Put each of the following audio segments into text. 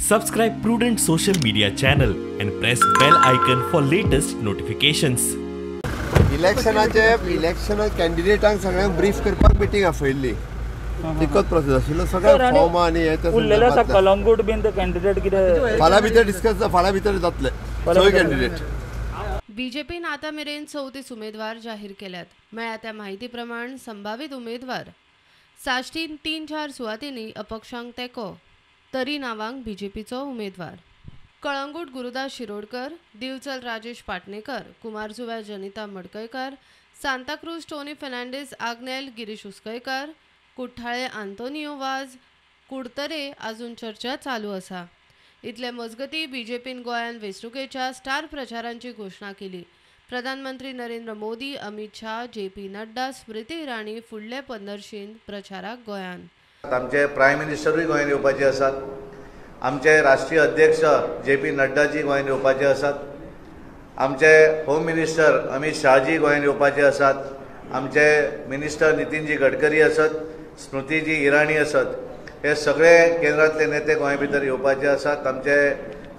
Subscribe Prudent social media channel and press bell icon for latest notifications. इलेक्शनाचे election कॅन्डिडेटांक सगळ्यांक brief करपाक meeting आपयल्ली. तितकोच process आशिल्लो. सगळे form आनी हे ते उरलेले आसा. कलंगूट बीन ते कॅन्डिडेट कितें फाल्यां भितर डिस्कस, फाल्यां भितर जातले सगळे कॅन्डिडेट. बीजेपीन आतां मेरेन 34 उमेदवार जाहीर केल्यात. मेळ्ळ्या त्या म्हायती प्रमाण संभावीत उमेदवार साश्टीन 3-4 सुवातींनी अपक्षांक तेंको, तरी नांवांक बीजेपीचो उमेदवार. कळंगूट गुरुदास शिरोडकर, दिवचल राजेश पाटणेकर, कुमारजुव्या जनिता मडकयकर, सांताक्रूज टोनी फर्नांडीस, आग्नेल गिरीश उसकयकर, कुठ्ठाळे आंतोनियो वाज, कुडतरे अजून चर्चा चालू आसा. इतले मजगती बीजेपीन गोंयांत वेंचणुकेच्या स्टार प्रचारांची घोशणा केली. प्रधानमंत्री नरेंद्र मोदी, अमित शाह, जे.पी. नड्डा, स्मृती इराणी फुडले पंदरशीन प्रचाराक गोंयांत. आमचे प्रायम मिनिस्टरूय गोंयांत येवपाचे आसात. आमचे राष्ट्रीय अध्यक्ष जे.पी. नड्डाजी गोंयांत येवपाचे आसात. आमचे होम मिनिस्टर अमित शहाजी गोंयांत येवपाचे आसात. आमचे मिनिस्टर नितीनजी गडकरी आसत, स्मृतीजी इराणी आसत, हे सगळे केंद्रांतले नेते गोंया भितर येवपाचे आसात. आमचे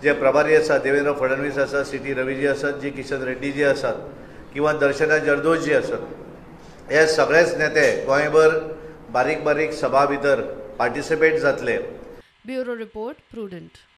जे प्रभारी आसात देवेंद्र फडणवीस आसात, सी.टी. रवीजी आसात, जी किशन रेड्डीजी आसात किंवा दर्शना जरदोशजी आसात, हे सगळेच नेते गोंयभर बारीक बारीक सभा भितर पार्टिसिपेट जातले. Bureau report, Prudent.